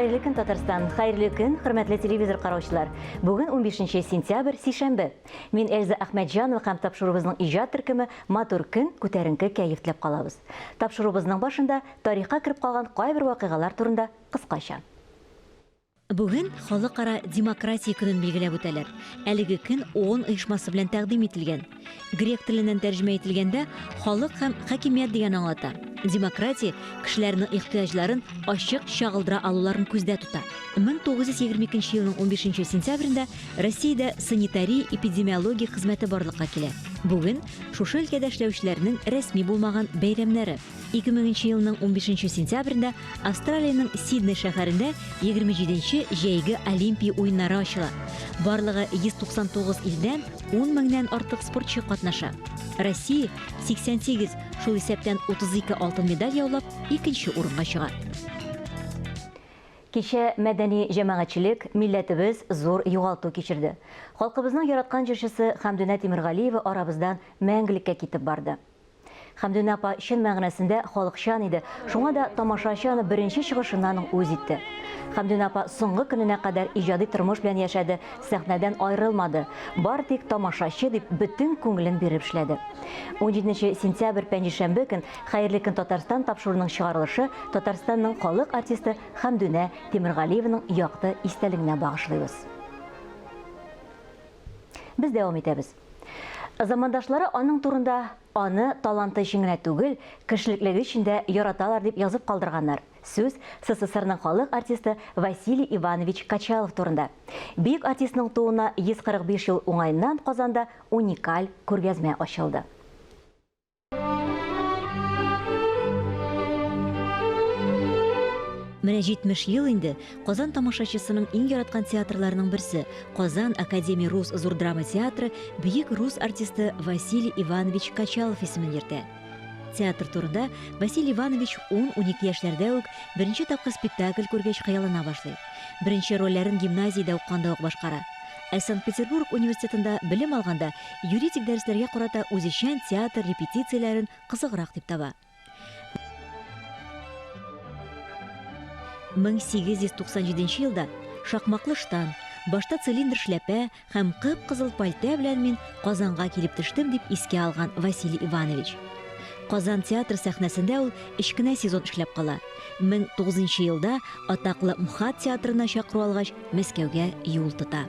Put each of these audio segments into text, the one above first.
Хәерле көн, Татарстан! Хәерле көн, хөрмәтле телевизор караучылар! Бүген 15 сентябрь, сишәмбе. Мин Эльза Әхмәтҗанова һәм тапшыруыбызның иҗат төркеме Матур көн, күтәренке кәеф теләп калабыз. Тапшыруыбызның башында тарихка кереп калган кайбер вакыйгалар турында кыскача. Бүген Халыкара демократия көнен билгеләп үтәләр. Әлеге көн ООН оешмасы белән тәкъдим ителгән. Грек теленнән тәрҗемә ителгәндә, халык һәм хакимият дигәнне аңлата. Демократия кешеләрнең ихтыяҗларын ачык чагылдыра алуларын күздә тота. 1922 елның 15 сентябрендә Россиядә санитария-эпидемиология хезмәте барлыкка килә. Бүген шушы өлкәдә эшләүчеләрнең рәсми булмаган бәйрәмнәре. 2000 нче елның 15 сентябрендә Австралиянең Сидней шәһәрендә 27 нче җәйге Олимпия уеннары ачыла. Барлыгы 199 илдән 10 меңнән артык спортчы катнаша. Россия 88, шул исәптән 32 алтын медаль яулап, икенче урынга чыга. Кичә мәдәни җәмәгатьчелек, милләтебез зур югалту кичерде. Халкыбызның яраткан җырчысы Хәмдүнә Тимергалиева арабыздан мәңгелеккә китеп барды. Хәмдүнә апа чын мәгънәсендә халыкчан иде, шуңа да тамашачы аны беренче чыгышыннан ук үз итте. Хәмдүнә апа соңгы көненә кадәр иҗади тормыш белән яшәде, сәхнәдән аерылмады, бары тик тамашачы дип бөтен күңелен биреп эшләде. Унҗиденче сентябрь пәнҗешәмбе көн Хәерле көн Татарстан тапшыруының чыгарылышы Татарстанның халык артисты Хәмдүнә Тимергалиеваның якты истәлегенә багышлыйбыз. Без дәвам итәбез. Замандашлары аның турында Аны таланты өчен генә түгел, кешелеклеге өчен дә яраталар дип язып калдырганнар. Сүз СССРның халык артисты Василий Иванович Качалов турында. Бөек артистның тууына 145 ел уңаеннан Казанда уникаль күргәзмә ачылды. Менә 70 ел инде Казан тамашачысының иң яраткан театрларының берсе, Казан академия рус зур драма театры бөек рус артисты Василий Иванович Качалов исемен йөртә. Театр турында Василий Иванович 10-12 яшьләрдә үк беренче тапкыр спектакль күргәч хыяллана башлый. Беренче рольләрен гимназиядә укыганда ук башкара. Ә Санкт-Петербург университетында белем алганда юридик дәресләргә карата үзешчән театр репетицияләрен кызыграк дип таба. 1897 елда шакмаклы штан, башта цилиндр шляпә һәм кып-кызыл пальтә белән мин Казанга килеп төштем, дип искә алган Василий Иванович. Казан театры сәхнәсендә ул өч кенә сезон эшләп кала. 1009 елда атаклы МХАТ театрына чакыру алгач, Мәскәүгә юл тота.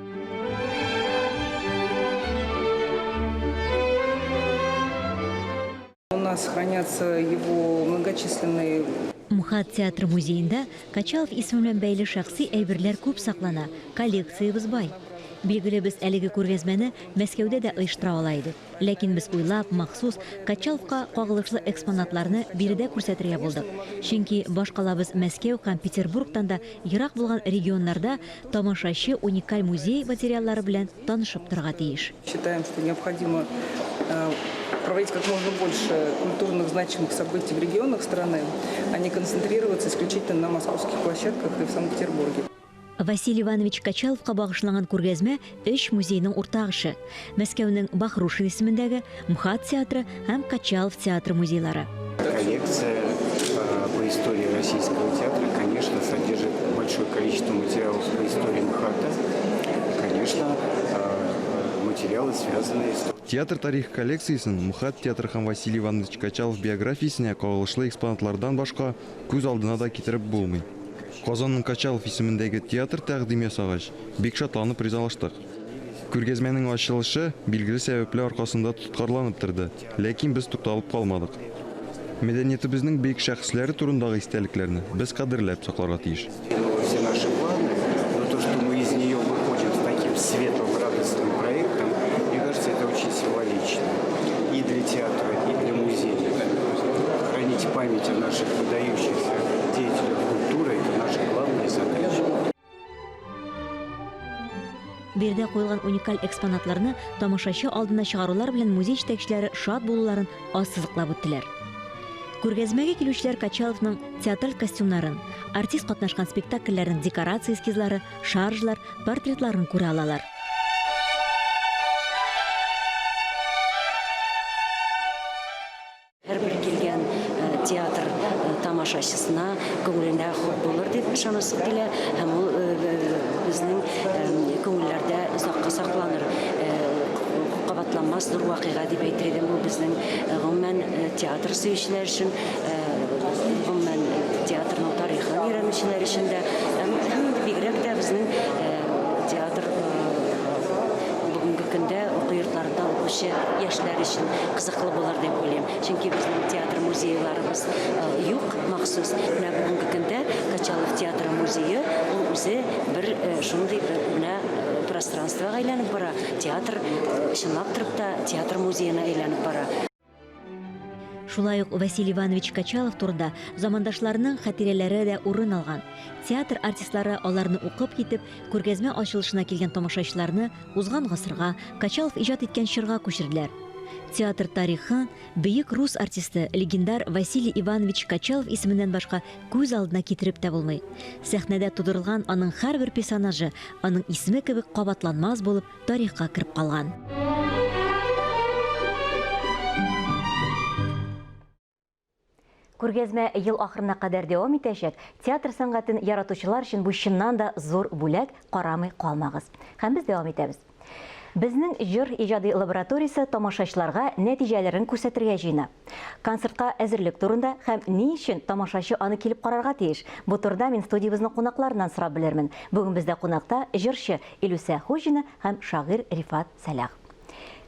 У нас хранятся его многочисленные МХАТ театры музеенда Качалов исеме белән бәйле шәхси әйберләр күп саклана, коллекциябез бай. Билгеле, без әлеге күргәзмәне Мәскәүдә дә оештыра ала идек. Ләкин без уйлап, махсус Качаловка кагылышлы экспонатларны биредә күрсәтергә булдык. Чөнки башкалабыз Мәскәү һәм Петербургтан да ерак булган регионнарда тамашачы уникаль музей материаллары белән танышып торырга тиеш. Считаем, что необходимо проводить как можно больше культурных значимых событий в регионах страны, а не концентрироваться исключительно на московских площадках и в Санкт-Петербурге. Василий Иванович Качаловка багышланган күргәзмә өч музейның уртак эше, Мәскәүнең Бахрушин исемендәге, МХАТ театры һәм Качалов театры музейлары. Коллекция по истории российского театра, конечно, содержит большое количество материалов по истории МХАТа. Конечно, материалы, связанные с Театр тарихы коллекциясен МХАТ театры һәм Василий Иванович Качалов биографиясенә кагылышлы экспонатлардан башка күз алдына да китереп булмый. Казанның Качалов исемендәге театр тәкъдим ясагач, бик шатланып ризалаштык. Күргәзмәнең ачылышы билгеле сәбәпләр аркасында тоткарланып торды, ләкин без тукталып калмадык. Мәдәниятебезнең бөек шәхесләре турындагы истәлекләрне без кадерләп сакларга тиеш. Все наши планы, но то, что мы из нее выходим с таким светлым, радостным проектом, мне кажется, это очень символично и для театра, и для музея. Хранить память о наших выдающихся деятелях культуры – это наша главная задача. Биредә куелган уникаль экспонатларны тамашачы алдына чыгарулар белән музей җитәкчеләре шат булуларын ассызыклап үттеләр. Күргәзмәгә килүчеләр Качаловның театраль костюмнарын, артист катнашкан спектакльләрнең декорация эскизлары, шаржлар, портретларын күрә алалар. Һәрбер килгән театр тамашачысына күңеленә хуп булыр дип ышанасы килә һәм ул безнең күңелләрдә озакка сакланыр. Кабатланмас зур вакыйга дип әйтер идем. Бу безнең гомумән театр сөючеләр өчен, гомумән театрның тарихын өйрәнүчеләр өчен дә һәм инде бигрәк тә безнең театр бүгенге көндә уку йортларында укучы яшьләр өчен кызыклы булыр дип уйлыйм. Чөнки безнең театр музейларыбыз юк махсус. Менә бүгенге көндә Качалов театры музее ул үзе бер шундый бер менә пространствога әйләнеп бара. Театр чынлап торып та театр музеена әйләнеп бара. Шулай ук Василий Иванович Качалов турында замандашларының хатирәләре дә урын алган. Театр артистлары аларны укып китеп, күргәзмә ачылышына килгән тамашачыларны узган гасырга, Качалов иҗат иткән чорга күчерделәр. Театр тарихы бөек рус артисты, легендар Василий Иванович Качалов исеменнән башка күз алдына китереп тә булмый. Сәхнәдә тудырылган аның һәрбер персонажы аның исеме кебек кабатланмас булып тарихка кереп калган. Күргәзмә ел ахырына кадәр дәвам итәчәк. Театр сәнгатен яратучылар өчен бу чыннан да зур бүләк, карамый калмагыз. Һәм без дәвам итәбез. Безнең җыр иҗади лабораториясе тамашачыларга нәтиҗәләрен күрсәтергә җыена. Концертка әзерлек турында һәм ни өчен тамашачы аны килеп карарга тиеш? Бу турыда мин студиябезнең кунакларыннан сорап белермен. Бүген бездә кунакта җырчы Илүсә Хуҗина һәм шагыйрь Рифат Сәлах.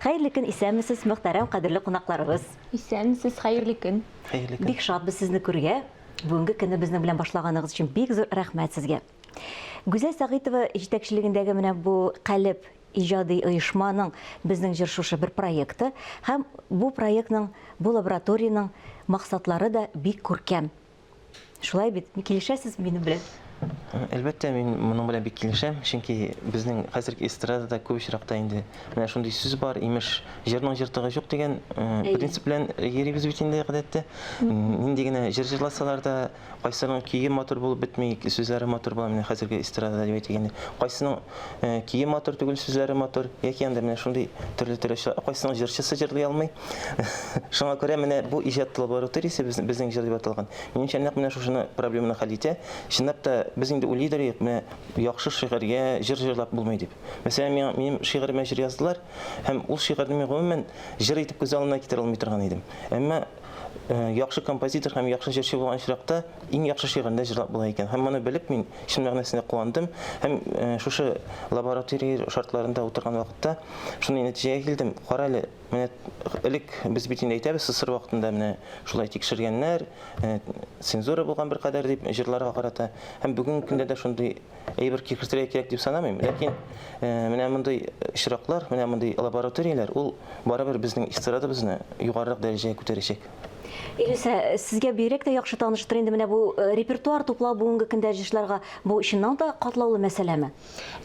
Хәерле көн, исәнмесез, мөхтәрәм, кадерле кунакларыбыз. Исәнмесез, хәерле көн. Хәерле көн. Бик шатбыз сезне күрергә. Бүгенге көнне безнең белән башлаганыгыз өчен бик зур рәхмәт сезгә. Гүзәл Сәгыйтова җитәкчелегендәге менә бу Калеб иҗади оешманың безнең җыр шушы бер проекты һәм бу проектның, бу лабораториянең максатлары да бик күркәм. Шулай бит? Килешәсез минем белән? Әлбәттә, мин моның белән бик килешәм, чөнки безнең хәзерге эстрадада күп очракта инде менә шундый сүз бар, имеш, җырның җыртыгы юк дигән принцип белән йөрибез бит инде гадәттә. Нинди генә җыр җырласалар да, Кайсының көе матур булып бетми, сүзләре матур була, менә хәзерге эстрадада дип әйтик инде. Кайсының э, көе матур түгел, сүзләре матур, яки анда менә шундый төрле-төрле кайсының җырчысы җырлый алмый. Шуңа күрә менә бу иҗат лабораториясе безнең җыр дип аталган. Минемчә, нәкъ менә шушыны проблеманы хәл итә. Чынлап та без инде уйлыйдыр идек, менә яхшы шигырьгә җыр җырлап булмый дип. Мәсәлән, миңа минем шигыремә җыр яздылар һәм ул шигырьне мин гомумән җыр итеп күз алдына китерә алмый торган идем. Әмма Яхшы композитор һәм яхшы җырчы булган очракта иң яхшы шигырен дә җырлап була икән. Һәм моны белеп мин чын мәгънәсендә куандым. Һәм шушы лаборатория шартларында утырган вакытта шундый нәтиҗәгә килдем. Кара әле, менә элек без бит инде әйтәбез, СССР вакытында менә шулай тикшергәннәр, цензура булган беркадәр дип җырларга карата. Һәм бүгенге көндә дә шундый әйбер кертергә кирәк дип санамыйм. Ләкин менә мондый очраклар, менә мондый лабораторияләр, ул барыбер безнең эстрадабызны югарырак дәрәҗәгә күтәрәчәк. Илүсә, сезгә бигрәк тә яхшы таныштыр инде менә бу репертуар туплау бүгенге көндә җырчыларга бу чыннан да катлаулы мәсьәләме?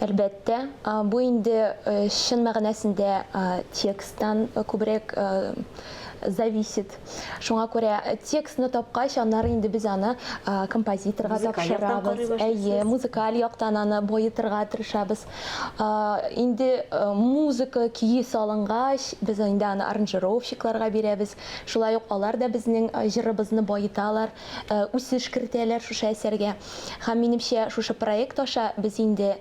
Әлбәттә, бу инде чын мәгънәсендә тексттан күбрәк зависит. Шуңа күрә текстны тапкач, аннары инде без аны композиторга тапшырабыз. Әйе, музыкаль яктан аны баетырга тырышабыз. Инде музыка көе салынгач, без инде аны аранжировщикларга бирәбез. Шулай ук алар да безнең җырыбызны баеталар, үсеш кертәләр шушы әсәргә. Һәм минемчә, шушы проект аша без инде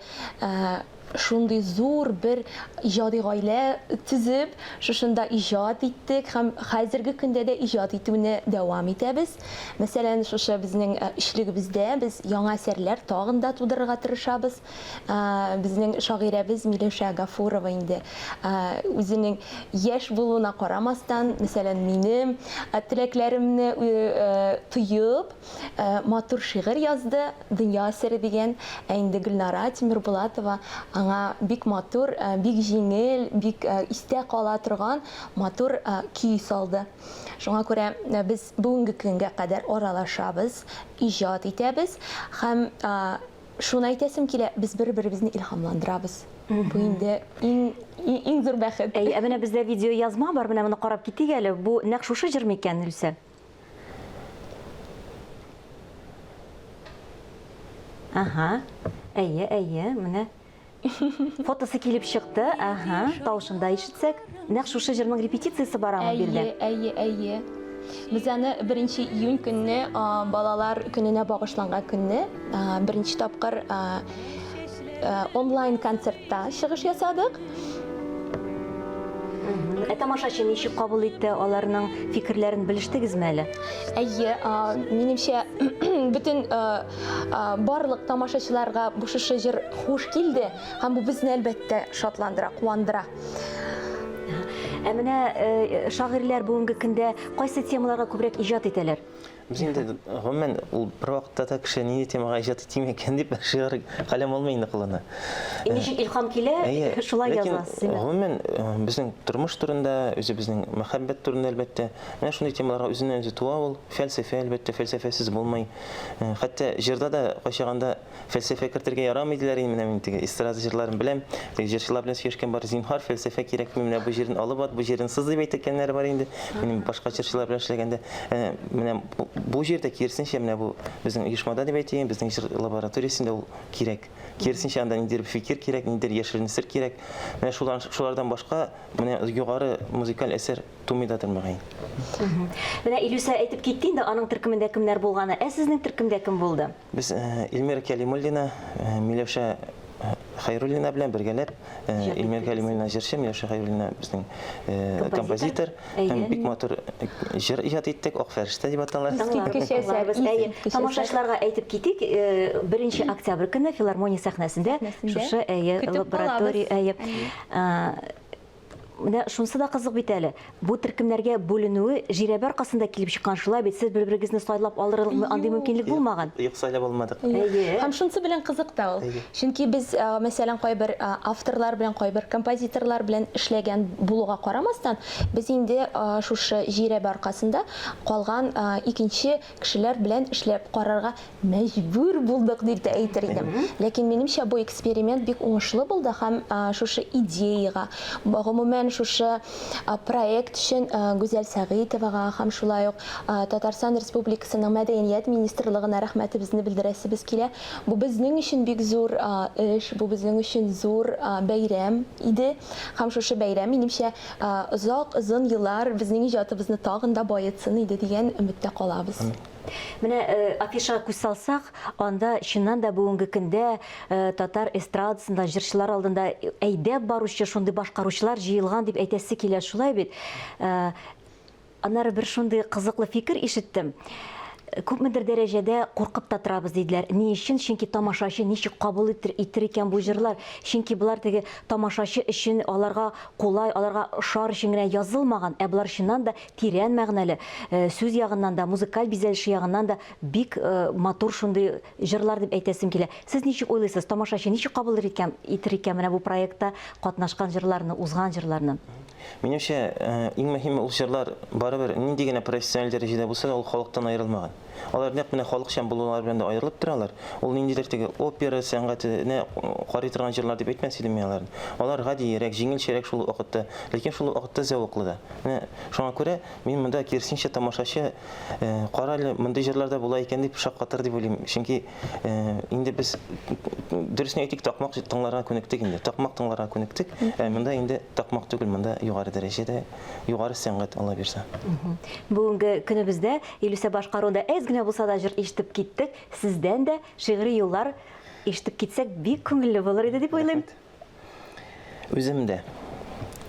шундый зур бер иҗади гаилә төзеп, шушында иҗат иттек һәм хәзерге көндә дә иҗат итүне дәвам итәбез. Мәсәлән, шушы безнең өчлегебездә без яңа әсәрләр тагын да тудырырга тырышабыз. Безнең шагыйрәбез Миләүшә Гафурова инде үзенең яшь булуына карамастан, мәсәлән, минем теләкләремне тоеп, Матур шигырь язды, Дөнья сере дигән. Ә инде Гөлнара Тимербулатова аңа бик матур, бик җиңел, бик истә кала торган матур көй салды. Шуңа күрә без бүгенге көнгә кадәр аралашабыз, иҗат итәбез һәм шуны әйтәсем килә, без бер-беребезне илһамландырабыз. Бу инде иң иң зур бәхет. Әйе, ә менә бездә видеоязма бар, менә моны карап китик әле. Бу нәкъ шушы җыр микән, Илсә? Ага. Әйе, әйе, менә фотосы килеп чыкты. Ага, тавышын да ишетсәк. Нәкъ шушы җырның репетициясе барамы биредә? Әйе, әйе, әйе. Без аны 1 июнь көнне балалар көненә багышланган көнне беренче тапкыр онлайн концертта чыгыш ясадык. Ә тамашачы ничек кабул итте, аларның фикерләрен белештегезме әле? Әйе, минемчә, бөтен барлык тамашачыларга бу шушы җыр хуш килде һәм бу безне әлбәттә шатландыра, куандыра. Ә менә э, шагыйрьләр бүгенге көндә кайсы темаларга күбрәк иҗат итәләр? Без инде гомумән ул бер вакытта да кеше нинди темага иҗат итим икән дип шигырь каләм алмый инде кулына. Э, ничек илһам килә, шулай язасыз. Гомумән э, безнең тормыш турында, үзебезнең мәхәббәт турында әлбәттә. Менә шундый темаларга үзеннән үзе туа ул. Фәлсәфә әлбәттә, фәлсәфәсез булмый. Э, хәтта җырда да кайчаганда Фәлсәфә кертергә ярамый диләр инде, менә мин теге эстрада җырларын беләм. Теге җырчылар белән сөйләшкән бар, зинһар, фәлсәфә кирәкми, менә бу җирен алып ат, бу җирен сыз дип әйткәннәре бар инде. Минем башка җырчылар белән эшләгәндә, э, менә бу җирдә киресенчә, менә бу безнең оешмада дип әйтәем, безнең җыр лабораториясендә ул кирәк. Киресенчә, анда ниндидер фикер кирәк, ниндидер яшерен сер кирәк. Менә шулар, шулардан башка менә югары музыкаль әсәр тумый да мөгаен. Менә Илүсә әйтеп китте инде, аның төркемендә кемнәр булганы. Ә сезнең төркемдә кем булды? Без Эльмира Кәлимуллина, Миләүшә Хәйруллина белән бергәләп, Эльмира Кәлимуллина җырчы, Миләүшә Хәйруллина безнең композитор. Һәм бик матур җыр иҗат иттек, Ак фәрештә дип атала. Искиткеч әсәр. Тамашачыларга әйтеп китик, 1 октябрь көнне филармония сәхнәсендә шушы әйе лаборатория әйе Менә шунысы да кызык бит әле. Бу төркемнәргә бүленүе жирәбә аркасында килеп чыккан, шулай бит? Сез бер-берегезне сайлап алырлык андый мөмкинлек булмаган. Юк, сайлап алмадык. Әйе. Һәм шунысы белән кызык та ул. Чөнки без, мәсәлән, кайбер авторлар белән, кайбер композиторлар белән эшләгән булуга карамастан, без инде шушы жирәбә аркасында калган икенче кешеләр белән эшләп карарга Мәҗбүр булдык дип тә әйтер идем. Ләкин минемчә бу эксперимент бик уңышлы булды һәм шушы идеяга, гомумән шушы проект өчен Гүзәл Сәгыйтовага һәм шулай ук Татарстан Республикасының Мәдәният министрлыгына рәхмәтебезне белдерәсебез килә. Бу безнең өчен бик зур эш, бу безнең өчен зур бәйрәм иде. Һәм шушы бәйрәм, минемчә, озак, озын еллар безнең иҗатыбызны тагын да баетсын иде дигән өметтә калабыз. Менә афишага күз салсак, анда чыннан да бүгенге көндә татар эстрадасында җырчылар алдында әйдәп баручы шундый башкаручылар җыелган дип әйтәсе килә, шулай бит? Аннары бер шундый кызыклы фикер ишеттем. Күпмедер дәрәҗәдә куркып та торабыз диделәр. Ни өчен? Чөнки тамашачы ничек кабул итер, итер икән бу җырлар? Чөнки болар теге тамашачы өчен аларга кулай, аларга ошар өчен генә язылмаган, ә болар чыннан да Тирән мәгънәле, сүз ягыннан да, музыкаль бизәлеше ягыннан да бик матур шундый җырлар дип әйтәсем килә. Сез ничек уйлыйсыз, тамашачы ничек кабул икән, итер икән менә бу проектта катнашкан җырларны, узган җырларны? Минемчә, иң мөһиме ул җырлар барыбер нинди генә профессиональ дәрәҗәдә булса да, ул халыктан аерылмаган. Алар нәкъ менә халыкчан булулары белән дә аерылып торалар. Ул ниндидер теге опера сәнгатенә карый торган җырлар дип әйтмәс идем мин аларны. Алар гадиерәк, җиңелчәрәк шул ук вакытта, ләкин шул ук вакытта зәвыклы да. Менә шуңа күрә мин монда киресенчә тамашачы, кара әле, мондый җырлар да була икән дип шаккатыр дип уйлыйм. Чөнки инде без, дөресен әйтик, такмак тыңларга күнектек инде. Такмак тыңларга күнектек. Ә монда инде такмак түгел, монда югары дәрәҗәдә, югары сәнгать, Алла бирса. Бүгенге көнебездә Илүсә башкаруында әз генә булса да җыр ишетеп киттек. Сездән дә шигъри юллар ишетеп китсәк, бик күңелле булыр иде дип уйлыйм. Үзем дә.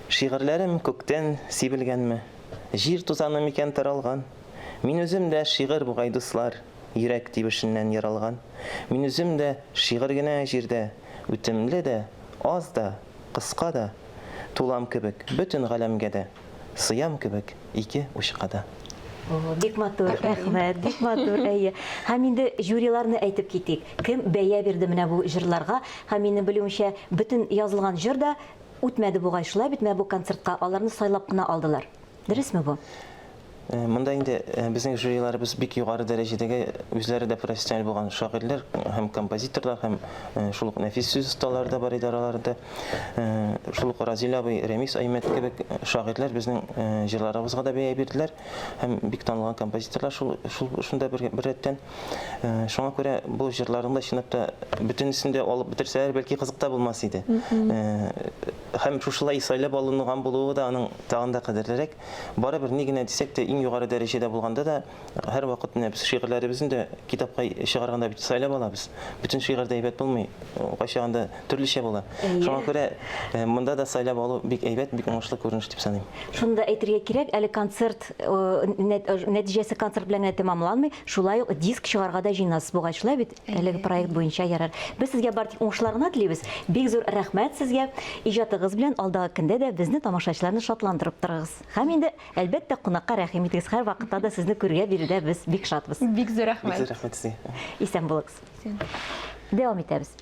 Шигырьләрем күктән сибелгәнме, Җир тузаны микән таралган? Мин үзем дә шигырь бугай, дуслар, Йөрәк тибешеннән яралган. Мин үзем дә шигырь генә җирдә, Үтемле дә, аз да, кыска да, Тулам кебек бөтен галәмгә дә. Сыям кебек ике учка да. О, бик матур, рәхмәт, бик матур, әйе. Һәм инде жюриларны әйтеп китик. Кем бәя бирде менә бу җырларга? Һәм минем белүемчә, бөтен язылган җыр да үтмәде бугай, шулай бит, менә бу концертка аларны сайлап кына алдылар. Дөресме бу? Э, монда инде э, безнең жюриларыбыз бик югары дәрәҗәдәге үзләре дә профессиональ булган шагыйрьләр һәм композиторлар һәм э, шул ук нәфис сүз осталары да бар иде араларында. Шул ук Разил абый, Рәмис Аймәт кебек шагыйрьләр безнең җырларыбызга да бәя бирделәр һәм бик танылган композиторлар шул, шул шунда бер, бер рәттән. Шуңа күрә бу җырларның да чынлап та бөтенесен дә алып бетерсәләр, бәлки кызык та булмас иде. Һәм шушылай сайлап алынган булуы да аның тагын да кадерлерәк. Барыбер ни генә дисәк тә, иң иң югары дәрәҗәдә булганда да, һәрвакыт менә без шигырьләребезне дә китапка чыгарганда бит сайлап алабыз. Бөтен шигырь дә әйбәт булмый, кайчагында төрлечә була. Шуңа күрә монда да сайлап алу бик әйбәт, бик уңышлы күренеш дип саныйм. Шуны да әйтергә кирәк, әле концерт нәтиҗәсе концерт белән генә тәмамланмый, шулай ук диск чыгарга да җыенасыз бугай, шулай бит? Әлеге проект буенча ярар. Без сезгә бары тик уңышлар гына телибез. Бик зур рәхмәт сезгә. Иҗатыгыз белән алдагы көндә дә безне тамашачыларны шатландырып торыгыз. Һәм инде, әлбәттә, кунакка рәхим итегез. Һәрвакытта да сезне күрергә биредә без бик шатбыз. Бик зур рәхмәт. Бик зур рәхмәт сезгә. Исән булыгыз. Дәвам итәбез.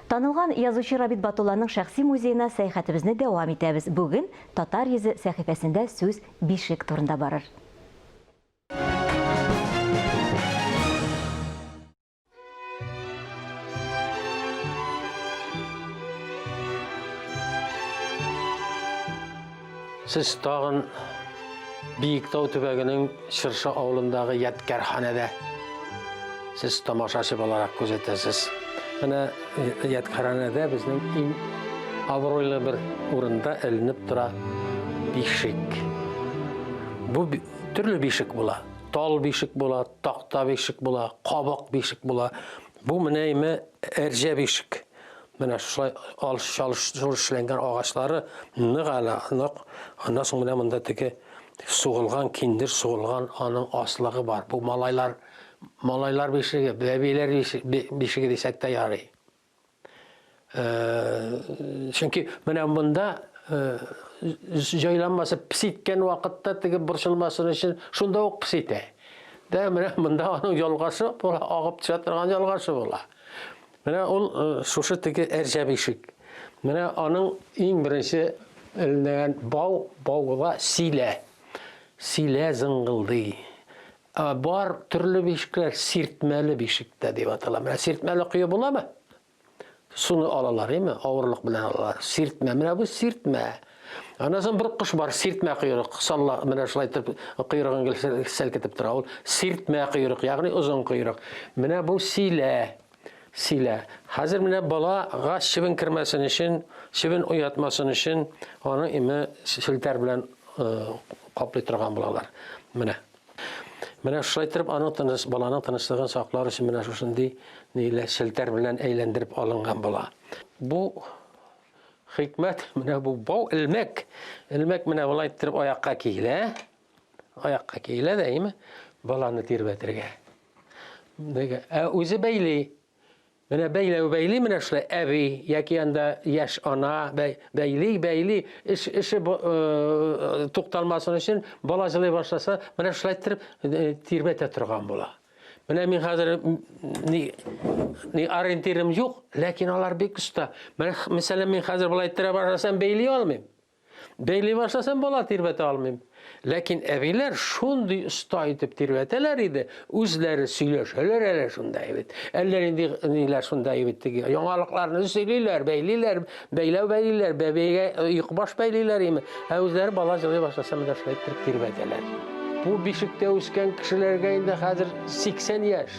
Танылган язучы Рабит Батулланың шәхси музеена сәяхәтебезне дәвам итәбез. Бүген Татар йөзе сәхифәсендә сүз бишек турында барыр. Сез тагын Биектау төбәгенең Чыршы авылындагы ядкәрханәдә сез тамашачы буларак күзәтәсез. Менә ядкәрханәдә безнең иң абруйлы бер урында эленеп тора бишек. Бу төрле бишек була. Тал бишек була, такта бишек була, кабак бишек була. Бу менә име әрҗә бишек. Менә шулай алыш-чалыш эшләнгән агачлары нык әле, нык. Аннан соң менә монда теге сугылган киндер сугылган аның аслыгы бар. Бу малайлар, малайлар бишеге, бәбиләр бишеге дисәк тә ярый. Чөнки менә монда җайланмасы песиткән вакытта теге борчылмасын өчен шунда ук песитә. Дә менә монда аның ялгашы була, агып төшә торган ялгашы була. Менә ул шушы теге әрҗә бишек. Менә аның иң беренче эленгән бау, бауга силә. Силә зыңгылдый. Ә бар төрле бишекләр сиртмәле бишек тә дип атала. Менә сиртмәле кое буламы? Суны алалар, әйме? Авырлык белән алалар. Сиртмә. Менә бу сиртмә. Аннан соң бер кош бар, сиртмә койрык. Салла, менә шулай итеп койрыгын гел селкетеп тора. Ул сиртмә койрык, ягъни озын койрык. Менә бу силә. Силә. Хәзер менә балага чебен кермәсен өчен, чебен уятмасын өчен аны име челтәр белән каплый торган булалар. Менә. Менә шулай итеп аның тыныч, баланың тынычлыгын саклар өчен менә шушындый ниләр челтәр белән әйләндереп алынган була. Бу хикмәт, менә бу бау элмәк. Элмәк менә болай иттереп аякка киелә. Аякка киелә дә, әйеме? Баланы тирбәтергә. Ә үзе бәйли. Менә бәйләү бәйли менә шулай әби яки анда яшь ана бәйли, бәйли, эш, эше э, тукталмасын өчен бала җылый башласа, менә шулай иттереп э, тирбәтә торган була. Менә мин хәзер ни, ни ориентирым юк, ләкин алар бик оста. Менә мәсәлән, мин хәзер болай иттерә башласам, бәйли алмыйм. Бәйли башласам, бала тирбәтә алмыйм. Ләкин әбиләр шундый оста итеп тирбәтәләр иде, үзләре сөйләшәләр әле шунда бит. Әллә нинди ниләр шунда бит теге. Яңалыкларны сөйлиләр, бәйлиләр, бәйләү бәйлиләр, бәбәйгә йокбаш бәйлиләр име. Ә үзләре бала җылый башласа, менә шулай иттереп тирбәтәләр. Бу бишектә үскән кешеләргә инде хәзер 80 яшь.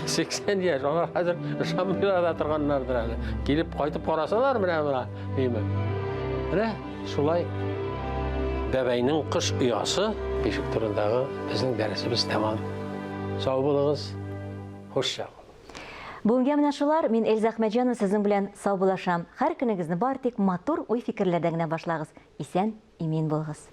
80 яшь, алар хәзер ышанмыйлар да торганнардыр әле. Килеп кайтып карасалар менә менә, димме. Менә шулай бәбәйнең кыш оясы бишек турындагы безнең дәресебез тәмам. Сау булыгыз. Хуш чак. Бүгенгә менә шулар. Мин Эльза Әхмәтҗанова сезнең белән саубуллашам. Һәр көнегезне бары тик матур уй-фикерләрдән генә башлагыз. Исән, имин булыгыз.